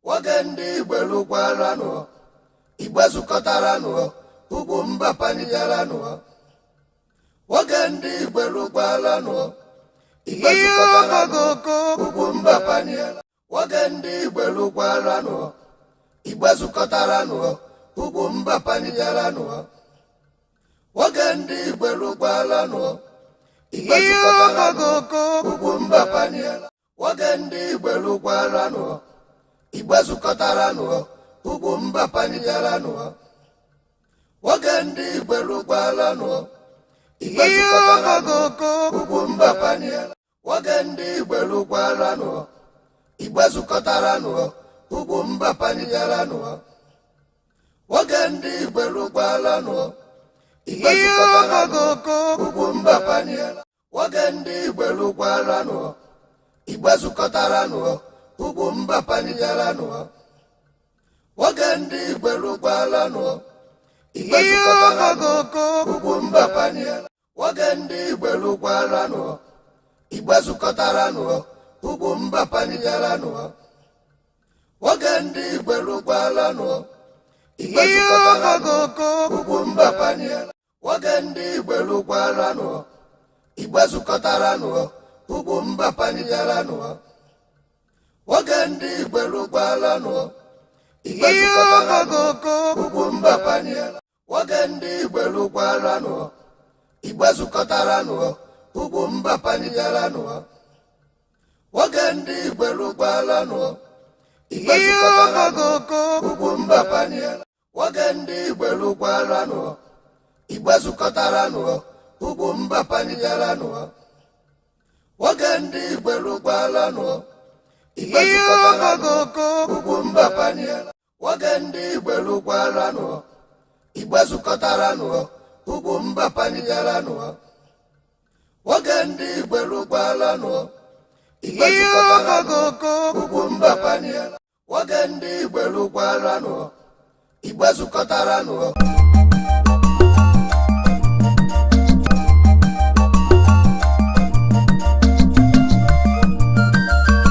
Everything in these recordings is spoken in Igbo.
Nwoke ndị Igbo lụkwaranụ, Igbo zukọtaranụ, ugwu mba panigaranụ. Nwoke ndị Igbo lụkwaranụ, Igbo zukọtaranụ, ugwu mba panigaranụ. Nwoke ndị Igbo lụkwaranụ, Igbo zukọtaranụ, ugwu mba panigaranụ. Nwoke ndị Igbo lụkwaranụ, Igbo zukọtaranụ, ugwu mba panigaranụ. Nwoke ndị Igbo lụkwaranụ, Igbo zukọtaranụ, ugwu mba panigaranụ. Nwoke ndị Igbo lụkwaranụ, Igbo zukọtaranụ, ugwu mba panigaranụ. Nwoke ndị Igbo lụkwaranụ, Igbo zukọtaranụ, ugwu mba panigaranụ. Nwoke ndị Igbo lụkwaranụ, Igbo zukọtaranụ, ugwu mba panigaranụ. Nwoke ndị Igbo lụkwaranụ, Igbo zukọtaranụ, ugwu mba panigaranụ. Nwoke ndị Igbo lụkwaranụ, Igbo zukọtaranụ, ugwu mba panigaranụ. Nwoke ndị Igbo lụkwaranụ, Igbo zukọtaranụ, ugwu mba panigaranụ. Nwoke ndị Igbo lụkwaranụ, Igbo zukọtaranụ, ugwu mba panigaranụ. Nwoke ndị Igbo lụkwaranụ, Igbo zukọtaranụ, ugwu mba panigaranụ. Nwoke ndị Igbo lụkwaranụ, Igbo zukọtaranụ, ugwu mba panigaranụ. Nwoke ndị Igbo lụkwaranụ, Igbo zukọtaranụ, ugwu mba panigaranụ. Nwoke ndị Igbo lụkwaranụ, Igbo zukọtaranụ, ugwu mba panigaranụ. Nwoke ndị Igbo lụkwaranụ, Igbo zukọtaranụ, ugwu mba panigaranụ. Nwoke ndị Igbo lụkwaranụ, Igbo zukọtaranụ, ugwu mba panigaranụ. Nwoke ndị Igbo lụkwaranụ, Igbo zukọtaranụ, ugwu mba panigaranụ. Nwoke ndị Igbo lụkwaranụ, Igbo zukọtaranụ, ugwu mba panigaranụ. Nwoke ndị Igbo lụkwaranụ, Igbo zukọtaranụ.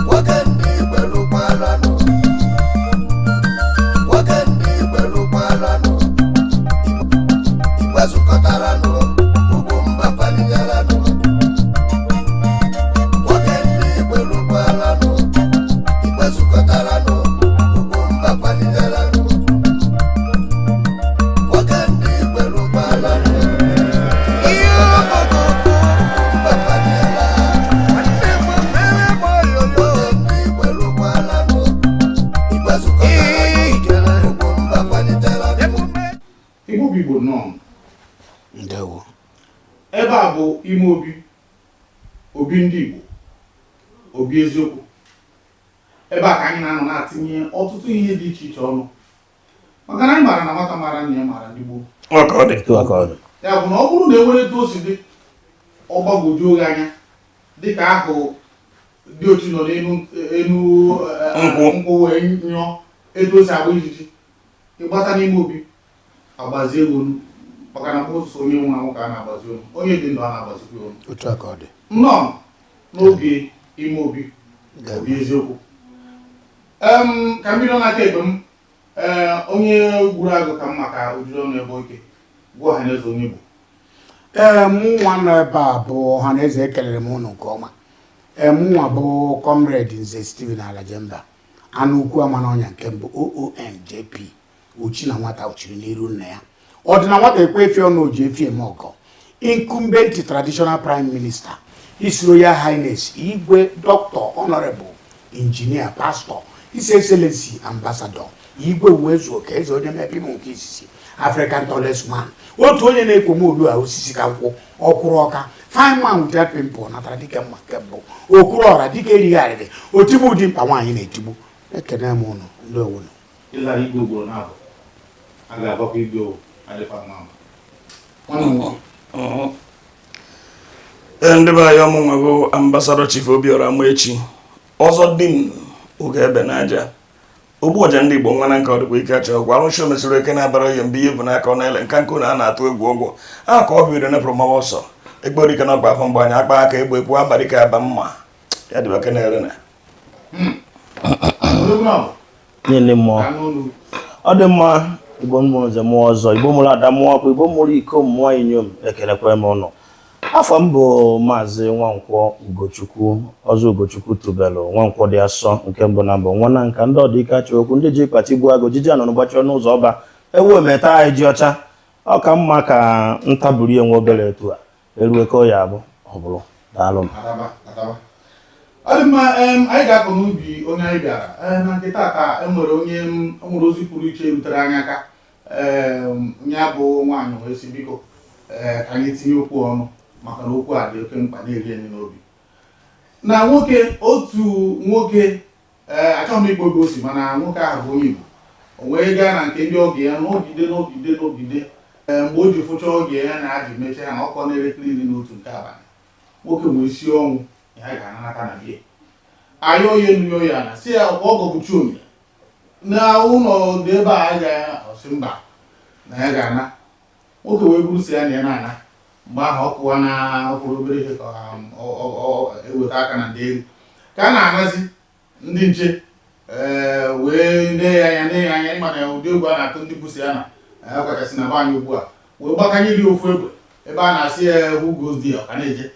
Nwoke ndị Igbo lụkwaranụ, nwoke ndị Igbo lụkwaranụ, Igbo zukọtaranụ, ugwu mba panigaranụ. Nwoke ndị Igbo lụkwaranụ, Igbo zukọtaranụ, ugwu mba panigaranụ. Nwoke ndị Igbo lụkwaranụ, Igbo zukọtaranụ, ugwu mba panigaranụ. Nwoke ndị Igbo lụkwaranụ, Igbo zukọtaranụ, ugwu mba panigaranụ. Igbo bụ Igbo, nnọọ. Ndewo. Ebe a bụ ime obi, obi ndị Igbo, obi eziokwu. Ebe a ka anyị na-anọ na-atinye ọtụtụ ihe dị iche iche ọnụ, maka na anyị maara na nwata mara nna ya mara ndị gboo. Ọ ka ọ dị. Etu a ka ọ dị. Ya bụ na ọ bụrụ na e nwere etu o si dị, ọ gbagwojuo gị anya, dịka ahụ dị otu nọ n'elu enu nkwụ. Nkwụ wee nyụọ, etu o si agba ijiji, ịgbata n'ime obi agbazie gị onu, maka na bụ sọ onye nwụrụ anwụ ka a na-agbazi onu, onye dị ndụ a na-agbazikwa onu. Otu a ka ọ dị. Nnọọ n'oge ime obi, obi eziokwu. Ka m bido n'aka ekpe m. Ee, onye gburu agụ ka m maka ojiri ọnụ ebe oke gwa ọha na eze onye Igbo. Ee, mụ nwa nọ ebe a bụ ọhaneze, ekelere m ụnụ nke ọma. Ee, mụ nwa bụ Comrade Nze Steven Alajemba, anụ ukwu ama n'ọnya nke mbụ, OON JP, uchi na nwata uchiri n'iru nna ya, ọ dị na nwata ekwe efi ọnụ oji efi eme ọgọ, incumbent traditional prime minister, His Royal Highness Igwe Dr. Honorable Engineer Pastor His Excellency Ambassador Igwe Uwezuoke Eze onye mepe m nke izizi, African tallest man, otu onye na-ekwo m olu a osisi ka nkwụ ọkwụrụ ọka, fine man without pimple, natara dike mma nke mbụ, okuru ọra dike erigharịrị otigbu dị mkpa nwaanyị na-etigbu. Ekene m ụnụ ndị owunu. Ịlara igwe ugboro na-abụ a ga-agbakwa igwe o adịkwa mma ama. Nwanne m nwoke. Ee, ndị be anyị, ọmụnwa bụ Ambassador Chief Obiora Amaechi, ọzọ di m oge ebe n'aja ogbu ọja ndị Igbo, nwa na nka ọdịkwa ike achọ ọgwụ arụsị. O mesịrị eke na-abara ihe mgbe ihe bụ n'aka ọ na-ele nka nkụ na a na-atụ egwu ọgwụ a ka ọ bidoro nepụrụ mawa ọsọ ekpere ike na ọgba afọ mgbe anyị akpa aka egbe ekwu abalị ka aba mma ya dịba ke na-ere na Odogwu na ọ bụ. Niile mmụọ. Ka n'ọnụ. Ọ dị mma. Igbo mụrụ nze mụọ ọzọ, Igbo mụrụ ada mụọ ọkpụ, Igbo mụrụ ikom mụọ inyom, ekelekwa m ụnụ. Afọ m bụ Maazị Nwankwọ Ugochukwu Ọzọ Ugochukwu tubelu Nwankwọ dị asọ nke mbụ na mbụ, nwa na nka ndị ọdịike achọ okwu, ndị ji ịkpati gbuo agụ jiji anọ n'ụbọchị ọnụ ụzọ ọba ewu emeta anyị ji ọcha. Ọ ka mma ka ntaburu ya nwe obere etu a erue ka ọ ya abụ ọ bụrụ. Daalụ m. Ataba, ataba. Ọ dị mma. Anyị ga-akọ n'ubi onye anyị bịara. Na nke taata, enwere onye o nwere ozi pụrụ iche rutere anyị aka. Ya bụ nwaanyị wee sị, biko, ee, ka anyị tinye okwu ọnụ, maka na okwu a dị oke mkpa, na-eri anyị n'obi. Na nwoke, otu nwoke, ee, achọghị m ikpo ebe o si, mana nwoke ahụ bụ onye Igbo. O wee gaa na nke ndị ọgọ ya n'ogide n'ogide n'ogide. Ee, mgbe o ji fụcha ọgọ ya na aji mechaa ya na ọkọ n'elekere 11 nke abalị, nwoke nwee isi ọnwụ ya ga-anata na bie ayọ ya enu ya na si ya ọkwa ọgọ bụ chi na ụlọ dị ebe a ga ọsị mba na ya ga-ana. Nwoke wee buru si ya na ya na-ana. Mgbe ahụ ọ kụwa na ọkwụrụ obere ihe ka eweta aka na ndị elu ka a na-anazi ndị nche, ee, wee nee ya anya, nee ya anya. Ịma na ụdị egwu a na-atụ ndị busi ya na ọkachasị na be anyị ugbu a, wee gbakanyere ya ofu egbe ebe a na-asị ya, "Who goes there?" Ọ ka na-eje.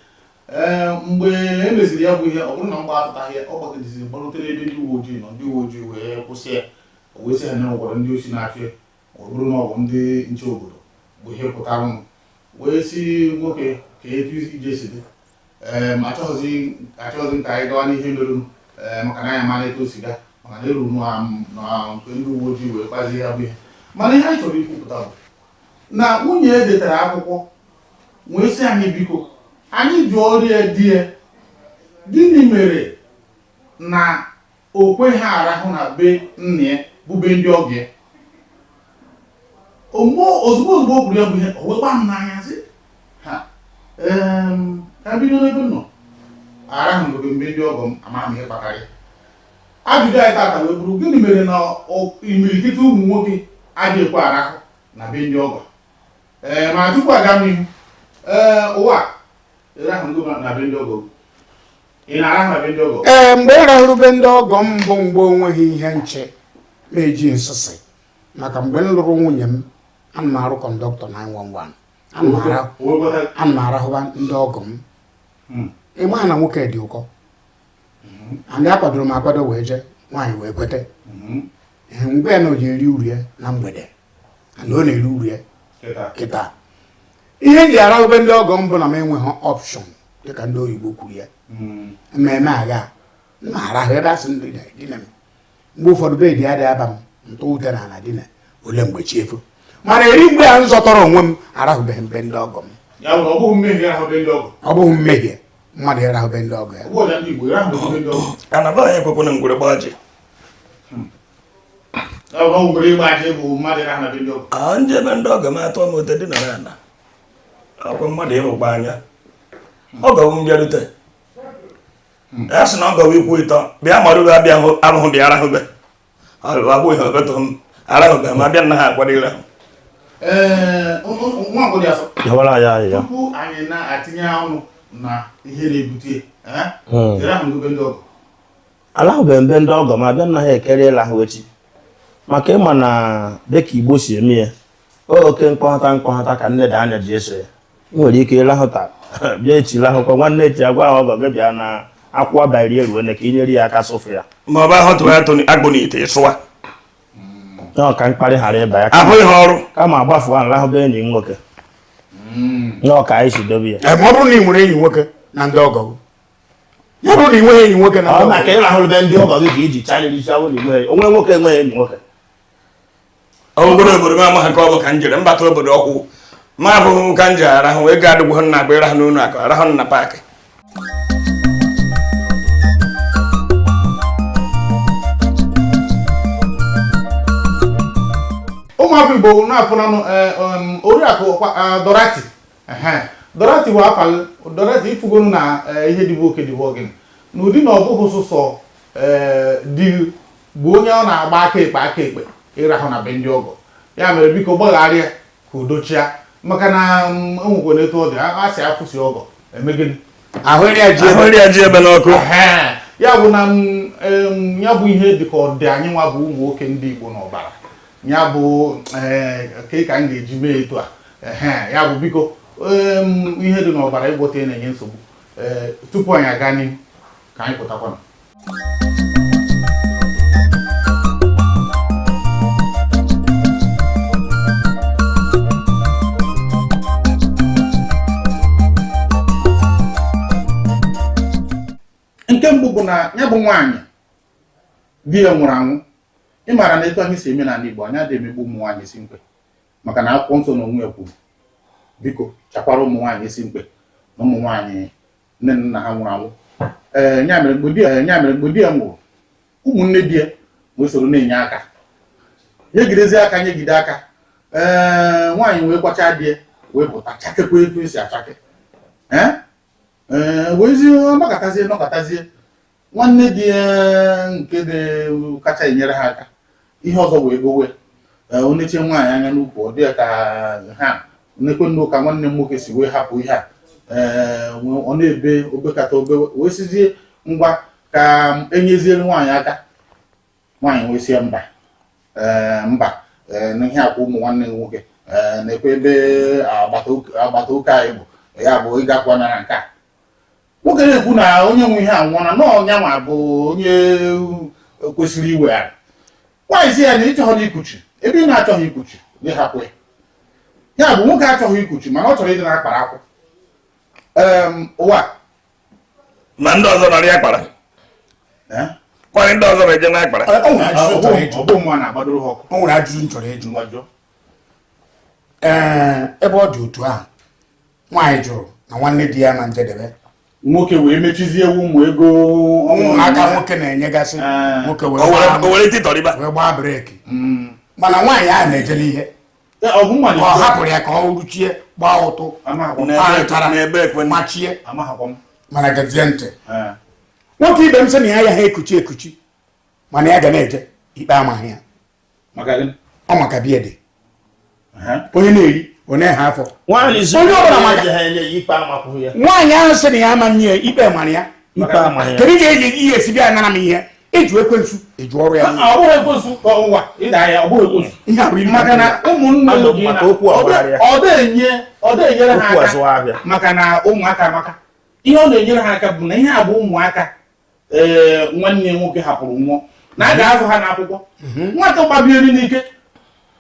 Ee, mgbe e meziri ya bụ ihe, ọ bụrụ na mgba atụtaghị ya, ọ gbagideziri gbarutere ebe ndị uwe ojii nọ. Ndị uwe ojii wee kwụsị ya. O wee sị ha na nwekwara ndị osi na-achụ ya. Ọ bụrụ na ọ bụ ndị nche obodo bụ ihe pụtara nụ wee si nwoke ka etu ije si dị. Ee, ma achọghịzi ka anyị gawa n'ihe merụnụ, ee, maka na anyị amara etu o si gaa, maka na eruru na nke ndị uwe ojii wee kpazie ya bụ ihe. Mana ihe anyị chọrọ ikwupụta bụ na nwunye ya detara akwụkwọ wee sị anyị, biko, anyị jụọ ya di ya gịnị mere na o kweghị arahụ na be nna ya, bụ be ndị ọgọ ya. Ozugbo ozugbo o kwuru ya bụ ihe, o wee gbaa m n'anya, sị ha ka bido n'ebe m nọ arahụ mgbe mgbe ndị ọgọ m amaghị m ihe kpatara ya. Ajụjụ anyị tata wee bụrụ, gịnị mere na imirikiti ụmụ nwoke adịghị ekwe arahụ na be ndị ọgọ? Ee, ma tupu aga m n'ihu, ee, ụwa ịrahụ na be ndị ọgọ, ị na-arahụ na be ndị ọgọ? Ee, mgbe ị rahụrụ be ndị ọgọ m bụ mgbe onweghị ihe nche ma eji nsịsị, maka mgbe m lụrụ nwunye m, ana m arụ conductor 911, ana m arahụba ndị ọgọ m. Ịma na nwoke dị ụkọ, and akwadoro m akwado wee jee, nwaanyị wee kwete. Mgbe ya na o ji eri uru ya na mgbede, and ọ na-eri uru ya kịta. Ihe m ji arahụbe ndị ọgọ m bụ na m enweghị option, dịka ndị oyibo kwuru ya. Mmemme agha m na-arahụ ebe asị ndị dina m, mgbe ụfọdụ bed adịghị aba m, ntụ ute na ala dina ole mgbe chi efo. Mana eri mgbe a m zọtọrọ onwe m, arahụbeghị mbe ndị ọgọ m. Ya bụ na ọ bụghị mmehie ịrahụ be ndị ọgọ? Ọ bụghị mmehie mmadụ ịrahụ be ndị ọgọ ya. Ọ ndị Igbo ịrahụ be ndị ọgọ. Anaba anyị ekwekwana ngwere gbaa ji. Ya bụ na ọ ngwere ịgba aja bụ mmadụ ịrahụ na be ndị ọgọ? A njebe ndị ọgọ m atọ m ute dị nọrọ ala ọkwa mmadụ ịhụkwa anya ọgọ m bịarute ya sị na ọgọ m ikwu ịtọ bịa marụbe abịa arụhụ bịa arahụbe abụghị obetụ m arahụbe ma abịa nna ha akwado ịrahụ. Ee, nwa agbọghọ asọ. Yawara ya ahịhịa. Tupu anyị na-atinye ọnụ na ihe na-ebute ya, ịrahụ be ndị ọgọ? Alahụbeghị mbe ndị ọgọ ma abịa nna ha ekere ịlahụ echi, maka ịma na dịka Igbo si eme ya, oke mkpọghọta mkpọghọta ka nne da anya ji eso ya. Ị nwere ike ịlahụta bịa echi, lahụkwa nwanne echi, agwa ahụ ọgọ gị bịa na akwụ abalị eruo ka inyere ya aka sụfụ ya. Ma ọ bụ ahụ tụwa ya agbụ n'ite ịsụwa. Ya ka mkparị ghara ịba ya. Ahụ ihe ọrụ. Kama agbafu ahụ lahụbe enyi m nwoke ya ka anyị si dobe ya. Ee, ma ọ bụrụ na ị nwere enyi nwoke na ndị ọgọ gị, ya bụrụ na ị nweghị enyi nwoke na ndị ọ ọgọ maka gị, ịlahụrụ be ndị ọgọ gị ka iji charịrị isi awụ na igwe onwe nwoke enweghị enyi nwoke. Obodo obodo m amaghị nke ọ bụ ka m jere mbata obodo ọkwụ ma abụghị ka m ji arahụ ego adịgbo nna agba ịrahụ n'ụlọ akụ arahụ na paakị. Ụmụafọ Igbo na-afụnanụ oriakụ Dorati. Ehe, Dorati bụ afa gị. Dorati, ifugonu na ihe dịbụ oke dịbụ ogene n'ụdị na ọ bụghị sụsọ di gị bụ onye ọ na-agba aka ekpe aka ekpe ịrahụ na be ndị ọgọ ya mere. Biko gbagharịa ka udo chịa, maka na o nwekwana etu ọ dị a sị afụsi ọgọ eme gịnị? Ahụ ya ji ebe ahụ ya ji ebe n'ọkụ. Ehe. Ya bụ na ya bụ ihe dịka ọ dị anyị nwa bụ ụmụ nwoke ndị Igbo n'ọbara. Ya bụ ka anyị ga-eji mee etu a. Ehe, ya bụ biko, ihe dị n'ọbara ịgwọta ya na-enye nsogbu. Ee, tupu anyị aga n'ihu, ka anyị pụtakwanụ. Nke mbụ bụ na ya bụ nwaanyị di ya nwụrụ anwụ, ị maara na etu anyị si eme n'ala Igbo, anyị adịghị emegbu ụmụ nwaanyị isi mkpe, maka na akwụkwọ nsọ na onwe ya kwuru, biko chakwara ụmụ nwaanyị isi mkpe na ụmụ nwaanyị nne na nna ha nwụrụ anwụ. Ee, ya mere mgbe di ya nwụrụ, ụmụnne di ya wee soro na-enye aka, nyegidezi aka, nyegide aka. Ee, nwaanyị wee kwacha di ya wee pụta chakekwa etu esi achake. Ee, wezie nọkọtazie nwanne di ya nke dị kacha enyere ha aka ihe ọzọ wee gowe. Onechie nwaanyị anya n'ukwu, ọ dị ya ka ha nekwe nne ụka nwanne m nwoke si wee hapụ ihe a. Ee, ọ na-ebe obekata obe, wee sizie ngwa ka enyeziere nwaanyị aka. Nwaanyị wee sie mba, ee mba, ee n'ihe akwa ụmụ nwanne nwoke, ee na-ekwe ebe agbata oke anyị bụ ya bụ ịgakwa nara nke a. Nwoke na-ekwu na onye nwe ihe anwụọna, na ọnya nwa bụ onye kwesịrị iweghara. Nwaanyị si ya na ịchọghị ikuchi, ebe ị na-achọghị ikuchi, gị hapụ ya. Ya bụ nwoke achọghị ikuchi, mana ọ chọrọ ịdị na-akpara akwụ. Ụwa ma ndị ọzọ nọrọ ya kpara kwari ndị ọzọ na-eje na-akpara. Ọ bụ nwa na-agbadoro ha ọkụ. O nwere ajụjụ m chọrọ ịjụ. Ee, ebe ọ dị otu ahụ, nwaanyị jụrụ na nwanne di ya na njedebe, nwoke wee mechizie ụmụ ego ụmụaka nwoke na-enyegasị nwoke wee gbaa breeki, mana nwaanyị ahụ na-eje n'ihe ọ hapụrụ ya ka ọ ruchie gbaa ụtụ machie. Mana gezie ntị, nwoke ibe m sị na ya ha ekuchi ekuchi, mana ya ga na-eje ikpe amaghị ya. Ọ maka biya dị onye na-eri ọ na-ehe afọ. Nwaanyị ahụ sị na ya ama nye ikpe mara ya. Kedu ka eji ihe esi bịa nara m ihe? Eju ekwensu eju ọrụ ya. Ọ bụghị ekwensu ka ụwa ịda ya, ọ bụghị ekwensu. Maka na ụmụnne ọ na-enyere ha aka, maka na ụmụaka amaka. Ihe ọ na-enyere ha aka bụ na ihe a bụ ụmụaka ee nwanne nwoke hapụrụ nwụọ, na a ga-azụ ha n'akwụkwọ. Nwata gbabieri n'ike,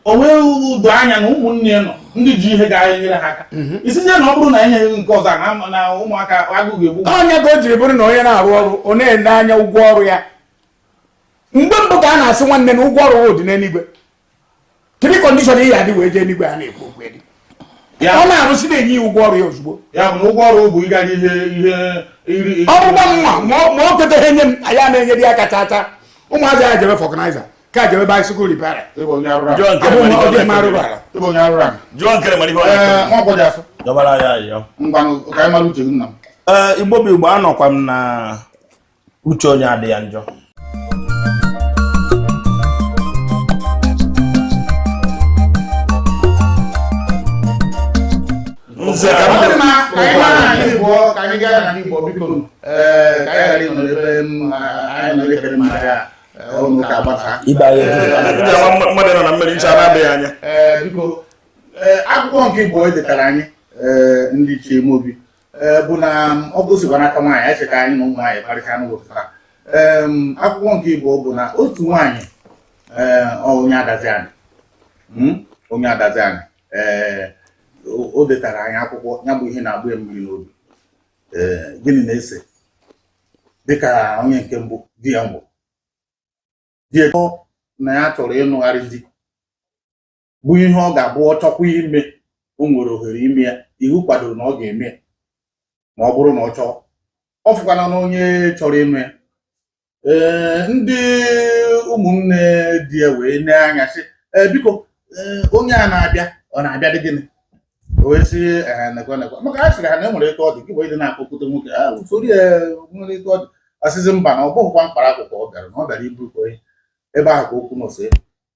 o nwee udo anya na ụmụnne ya nọ ndị ji ihe ga-enyere ha aka. Isizie na ọ bụrụ na enyeghị nke ọzọ na ụmụaka agụụ ga-egbu. Onye ka o jiri bụrụ na onye na-arụ ọrụ ọ na-ele anya ụgwọ ọrụ ya. Mgbe mbụ ka a na-asị nwanne na ụgwọ ọrụ dị n'eluigwe. Kedu kọndishọn ị ya adị wee jee eluigwe a na-ekwu okwu dị? Ọ na-arụsị na-enye ya ụgwọ ọrụ ya ozugbo. Ya bụ na ụgwọ ọrụ bụ ịga ihe ihe ọ bụkwa mma ma ọ kwetaghị enye m, anyị na-enye dị aka chaa chaa. Ụmụazị ya jebe fọkụnaiza ka jebe bicycle repair. Ee, Igbo bụ Igbo, anọkwa m na uche onye adị ya njọ. Ka anyị gaa n'ala Igbo biko, ka anyị ghara ịnọ n'ebe anyị nọ elekere mara mmadụ nọ na mmiri ncha na-abịaghị anya. Biko, akwụkwọ nke Igbo edetara anyị ndị ichie Imobi bụ na ọ gosibara n'aka nwaanyị anyị cheta anyị na ụmụ nwaanyị kparịta n'ụbọchị taa. Akwụkwọ nke Igbo bụ na otu nwaanyị onye adazi anyị onye adazi anyị o detara anyị akwụkwọ, ya bụ ihe na-agba ya mmiri n'obi. Gịnị na-ese dịka onye nke mbụ di ya nwụrụ, di ya na ya chọrọ ịnụgharị di, bụ ihe ọ ga-abụ ọ chọkwa ime, o nwere ohere ime ya, iwu kwadoro na ọ ga-eme ya ma ọ bụrụ na ọ chọọ. Ọ fụkwana na onye chọrọ ịnụ ya. Ee, ndị ụmụnne di ya wee nee anya sị, ee biko, onye a na-abịa ọ na-abịa dị gịnị? O wee sị nekwa nekwa, maka a sịrị ha na e nwere etu ọ dị gị wee dị na-akpọkọta nwoke usoro ya nwere etu ọ dị. Asịsị mba, na ọ bụghịkwa mkpara akwụkwọ ọ bịara, na ọ bịara iburu onye ebe ahụ ka okwu nọsị.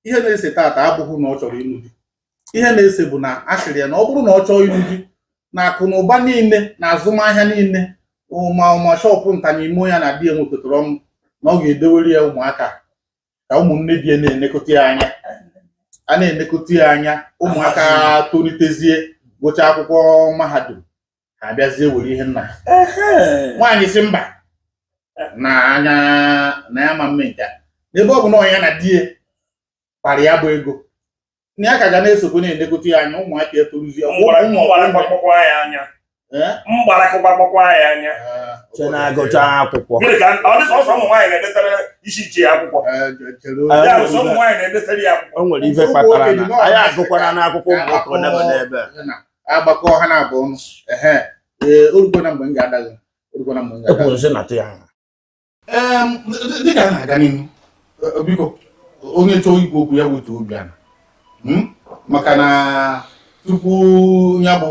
Ihe na-ese taata abụghị na ọ chọrọ ịnụ di. Ihe na-ese bụ na a sịrị ya na ọ bụrụ na ọ chọọ ịnụ di, na akụ na ụba niile na azụmahịa niile Ụma shop nta na ime ya na di ya nwekọtara ọnụ na ọ ga-edewere ya ụmụaka ka ụmụnne di ya na-enekọta ya anya, a na-enekọta ya anya, ụmụaka tolitezie, gụchaa akwụkwọ mahadum, ha abịazie were ihe nna ha. Nwaanyị si mba, na anya na ya ma mme nke a, n'ebe ọ bụ na ọ ya na di ya kpara ya bụ ego, na ya ka ga na-esokwe na-enekọta ya anya, ụmụaka etoruzie. Mgbarakụkwa ya anya. Ee? Mgbarakụkwa ya anya. Che na-agụcha akwụkwọ. Gịnị ka ọ dị? Sọsọ ụmụ nwaanyị na-edetere isi iche ya akwụkwọ. Chere. Ya bụ, sọ ụmụ nwaanyị na-edetere ya akwụkwọ. O nwere ife kpatara na anyị agụkwara n'akwụkwọ ụmụ nwoke ole ma n'ebe a. Na agbakọ ha na-abụ ọnụ. Ehe, ee, orukwana mgbe m ga-ada gị, orukwana mgbe m ga-ada Ekwuru gị. sị na tụ ya. Dịka a na-aga n'ihu, biko, onye chọọ ikwu okwu ya wetuo obi ala. Maka na tupu ya bụ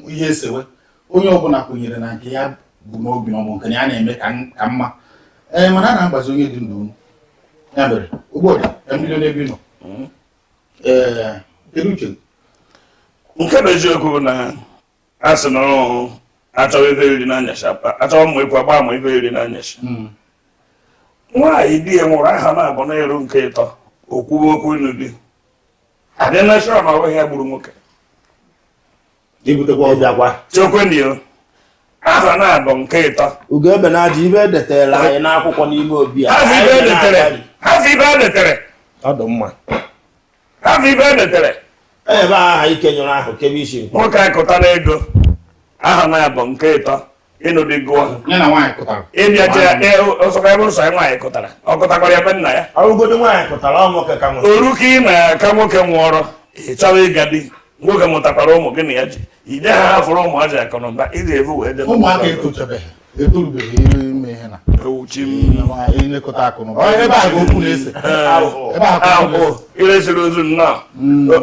ihe esewe, onye ọbụla kwenyere na nke ya bụ n'obi na ọ bụ nke ya na-eme ka mma. Ee, mana a na-agbazi onye dị ndụ unu. Ya mere ugbu a, mbido n'ebe ị nọ. Ee, kedu uche gị? Nke bụ eziokwu na a sị na ọ achọghị ife iri n'anyasị, achọghị mmụ ikwu agba ama ife iri n'anyasị. Nwaanyị di ya nwụrụ aha na-abụ n'elu nke ịtọ, okwuwe okwu ịnụ di, adị na shọ na ọ bụghị ya gburu nwoke. Ibutekwa ọzọ. Ịbịakwa. Chekwenio aha na-abụ nke ịtọ. Ugo ebe na aja ibe edetela anyị n'akwụkwọ n'ime obi a. Hazi ibe Anyị edetere. na-agbalị. Hazi ibe edetere. Ọ dị mma. Hazi ibe edetere. Ebe aha ike nyụrụ ahụ kebe isi nkwụ. Nwoke akụtala ego aha na-abụ nke ịtọ ịnụ di gụọ. Ya na nwaanyị kụtara. Ịbịacha ọsọkwa ebe nsọ ya nwaanyị kụtara, ọ kụtakwara ya be nna ya. Ọrụgodo nwaanyị kụtara, ọ nwoke ka nwere. Oruka ị na-aka nwoke nwụọrọ, ị chọrọ ịga di, nwoke mụtakwara ụmụ gị na ya ji ide ha, hafụrụ ụmụazị akụnụba iji evu wee jebe. Ụmụaka etochabeghị, etorubeghị ime ihe na Ewuchi m. ilekọta akụ na ụba. Ebe a ka okwu na-ese, ebe a ka okwu ahụ na-ese. Iresiri ozu nnọọ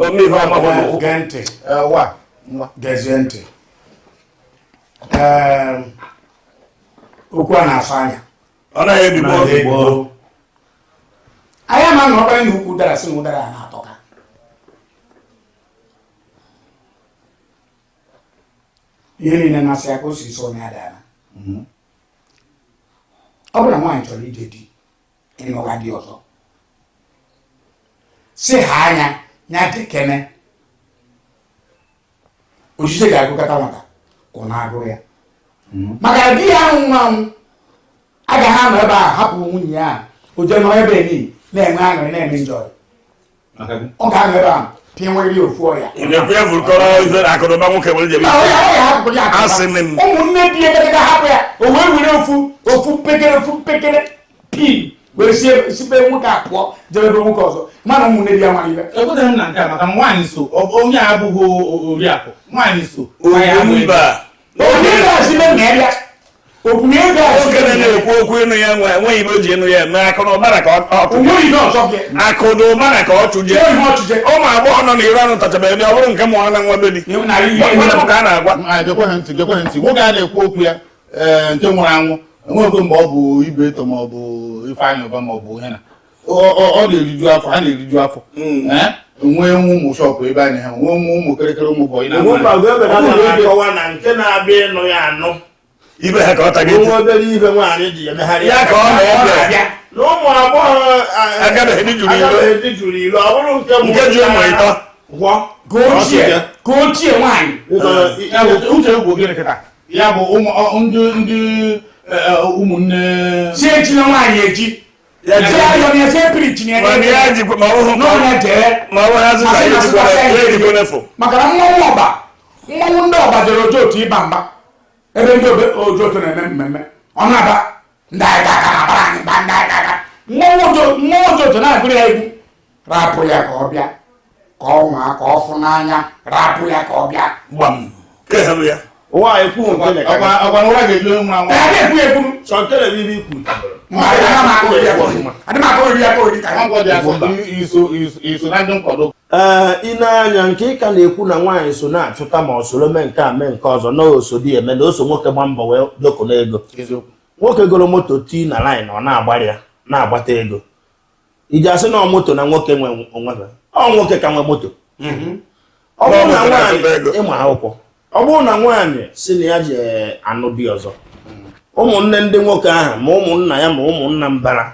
omeife ọmahụrụ. Gee ntị. Ee, wa ngwa. Gezie ntị. Ee, okwu a na-asọ anya. Ọ naghị ebigbo. Ebigbo. Anyị ama na ọkpara na ukwu ụdara si na ụdara a na-atọka. Ihe niile na-asị aka o si so onye adara. Ọ bụrụ na nwaanyị chọrọ ije di, ịnụga di ọzọ, si ha anya ya dekene ojije ga-agụkọta nwata ka ọ na-agụ ya, maka na di ya anwụ anwụ agaghị anọ ebe a hapụ nwunye ya o jee nọrọ ebe niile na-enwe aṅụrị, na-eme njọ. Maka gị. Ọ ga-anọ ebe a pịa nwere ofu ọya. Ị na-ekwu ya vurukọrọ ife akụnụba nwoke were jebe. Na ọ ya hapụ ya akụba. Asị m. Ụmụnne di ya ga hapụ ya, o wee were ofu ofu mpekere, ofu mpekere pin were sie sibe nwoke a pụọ jebe ebe nwoke ọzọ, mana ụmụnne di ya nwere ibe. Ekweteghị m na nke a, maka nwaanyị so onye a abụghị oriakụ nwaanyị so nwaanyị abụghị. Mba. Onye ga-asị be nna ya bịa okwuru ego a. Nwoke na-ekwu okwu ịnụ ya nwe enweghị ibe o ji ịnụ ya eme akụnụba na ka ọ tụje. Onweghị ihe ọzọ gị. Akụnụba na ka ọ tụje. Onweghị ihe ọchịchị. Ụmụ agbọghọ nọ n'iro anụ tachabeghị dị, ọ bụrụ nke mụrụ na nwa be di. Na ihe. Nwanne m ka a na-agwa. Ah, gekwe ha ntị, gekwe ha ntị. Nwoke a na-ekwu okwu ya, ee, nke nwụrụ anwụ, enweghị mgbe ọ bụ Ibeto ma ọ bụ Ifeanyị Ụba ma ọ bụ ihe na ọ na-eriju afọ, ha na-eriju afọ. Ee, nwee ụmụ shop ebe a na ha nwee ụmụ kịrịkịrị, ụmụ boy na Ugwumba, Ugo ebe na aja na-akọwa na nke na-abịa ịnụ ya anụ. Ibe ha ka ọ taga. Nwa obere ibe nwaanyị ji emegharị Ya ka ọ na-ebịa. Na ụmụ agbọghọ Agabeghị di juru iro. Agabeghị di juru iro, ọ bụrụ nke Nke ji ụmụ ịtọ. Gwọ. Ka ochie, ka ochie nwaanyị. Ya bụ uche egwu gịnị kịta? Ya bụ ụmụ ndị ụmụnne. Si ejina nwaanyị eji. Ya si ayọ na ya si epirichi na Ma ya ya jikwa ma ọ hụ n'ọnya jee. Ma ọ bụ ha zụta ya ejikwara ya ejikwa n'efu. Maka na mmanwụ ọba, mmanwụ ndị ọba jere ojotu ịba mba ebe ndị ojotu na-eme mmemme, ọ na-aba ndị anyị ga-aka na-abara anyị mba, ndị anyị ga-aka mmanwụ ojotu na-agụrụ ya egwu, rapụ ya ka ọ bịa, ka ọ nwaa, ka ọ fụ n'anya, rapụ ya ka ọ bịa. Gbam ke ha bụ ya. Nwaanyị kwuo nke na Ọkwa ọkwa na ụra ga-eju onye nwụrụ anwụ. Ee, a na-ekwu ekwu. Sọ nke na ebe ikwu. Ma adị m aka ori aka ori, adị m aka ori aka ori ka ya. Nwankwo dị asọ iso na ndị nkwado. Ee, ị na-anya nke ị ka na-ekwu na nwaanyị so na-achụta ma ọ soro mee nke a mee nke ọzọ, na oso di eme na oso nwoke gba mbọ wee doko n'ego. Eziokwu. Nwoke goro moto tii na line, ọ na-agbarị ya na-agbata ego, iji asị na ọ moto na nwoke nwe onwe ha, ọ nwoke ka nwe moto. Ọ bụrụ na Nwoke na-achụta nwaanyị ego. ịma akwụkwọ, ọ bụrụ na nwaanyị si na ya ji anụ di ọzọ. Ụmụnne ndị nwoke ahụ, ma ụmụnna ya ma ụmụnna Mbara,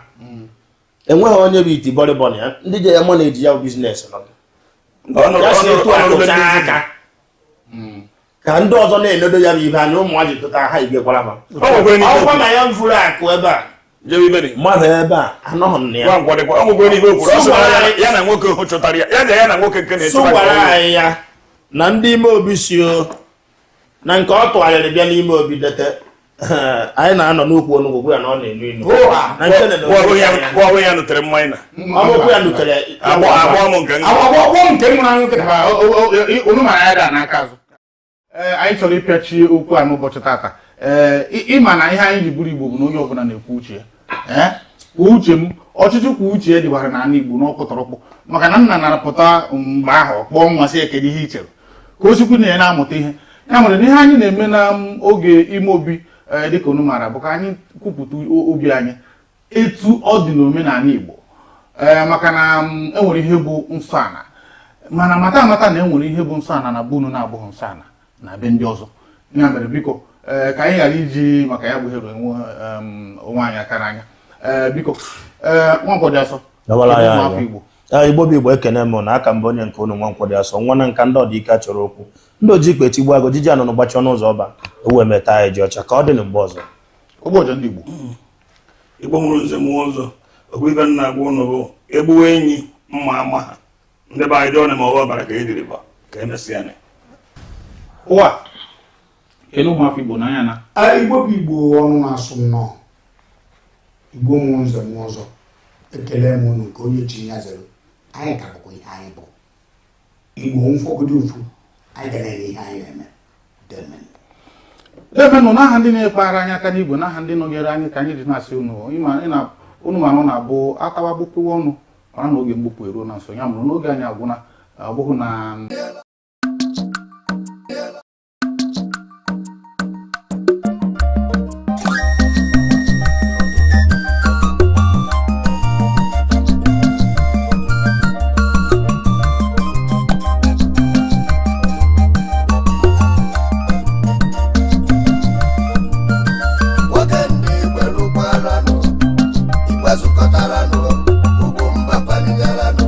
enweghị onye bụ iti bọrịbọ na ya, ndị je ya manage ya bụ business nọ. Ya si etu a tụchaa aka ka ndị ọzọ na-enedo ya bụ ibe anya, ụmụazị tụta ha igekwara ha. O nwekwara n'ihe Ọkwa ma ya mfuru akụ ebe a, jebe iberi. Mmadụ ebe a anọghị m na ya. Nwa nkwọ dịkwa, o nwekwara n'ihe o kwuru. Ọ sị na ya na nwoke hụ chọtara ya, ya na ya na nwoke nke na-echekwa Sụgwara nke ọhụrụ. Anyị ya na ndị ime obi si o na nke ọ tụgharịrị bịa n'ime obi dete, anyị na-anọ n'ukwu onugbu gwa ya na ọ na-enu inu na nke na Gwọ ọrụ ya nutere mmanya na ọbụkwu ya nutere. Agbọ agbọ m nke m. Agbọ nke m nwụrụ anwụ kịta, unu mara ya daa n'aka azụ. Ee, anyị chọrọ ịpịachi okwu a n'ụbọchị tata. Ee, ịma na ihe anyị ji bụrụ Igbo bụ na onye ọbụla na-ekwu uche ya. Ee, kwuo uche m, ọchịchị kwuo uche ya dịbara n'ala Igbo n'ọkpụtọrọkpụ, maka na nna narapụta mgbe ahụ kpọọ nwa sị ya kedu ihe i chere, ka o sikwu na ya na-amụta ihe ya nwere na ihe anyị na-eme na oge ime obi. Ee, dịka unu maara, bụ ka anyị kwupụta obi anyị etu ọ dị n'omenala Igbo. Ee, maka na enwere ihe bụ nsọ ana, mana mata amata na enwere ihe bụ nsọ ana na be unu na-abụghị nsọ ana na be ndị ọzọ. Ya mere, biko, ee, ka anyị ghara iji maka ya bụ here enwe onwe anyị aka n'anya. Ee, biko, ee, Nwankwọ dị asọ. Dawara kedu anyị ụmụafọ anya. Igbo? Ee, Igbo bụ Igbo, ekene m na aka mbụ onye nke unu, Nwankwọ dị asọ, nwa na nka ndị ọdịike chọrọ okwu, ndị oji ikpe tigbu agụ jiji anụnụ gbachi ọnụ ụzọ ọba ewu emeta anyị ji ọcha ka ọ dị na mgbe ọzọ. Ụbọchị ndị Igbo. Igbo nwụrụ nze mụọ ọzọ, okwu ibe nna agwa ụnụ bụ egbuwe enyi mma ama ha, ndị be anyị dị ọnụ ma ọwa ọbara ka ejiri ba ka emesịa ya. Ụwa kene ụmụafọ Igbo n'anya na A, Igbo bụ Igbo, ọnụ na-asụ nnọọ. Igbo mụrụ nze mụọ ọzọ, ekele m unu nke onye chi ya zere. Anyị ka bụkwa ihe anyị bụ Igbo mfọgodo mfu, anyị ga na-eme ihe anyị na-eme. Demen. Emenụ n'aha ndị na-ekpegara anyị aka n'igwe, n'aha ndị nọnyere anyị, ka anyị ji na-asị unu ịma unu mara ọ na-abụ atawa gbupụwa ọnụ mara na oge mgbupụ eruo na nso. Ya mụrụ n'oge anyị agwụna, ọ bụghị na Nwoke ndị Igwe rụkwaranụ, Igwe zukọtaranụ, ugwu mba paligaranụ.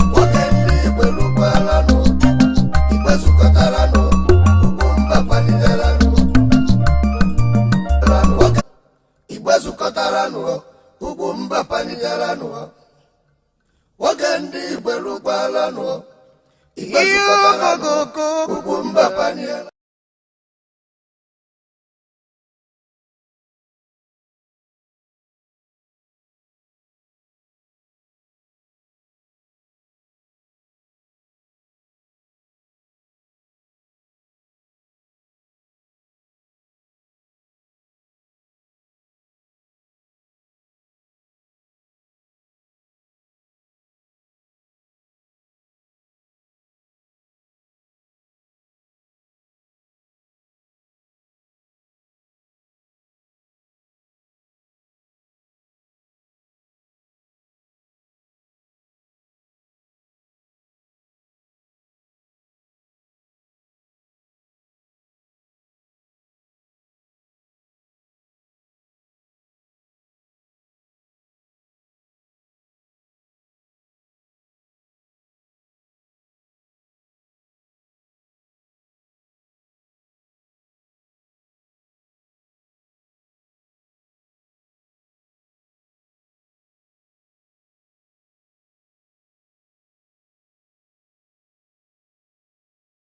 Nwoke ndị Igwe rụkwaranụ, Igwe zukọtaranụ, ugwu mba paligaranụ. Nwoke Igwe zukọtaranụ, ugwu mba paligaranụ. Nwoke ndị Igwe rụkwaranụ, Igwe zukọtaranụ, ugwu mba paligaranụ.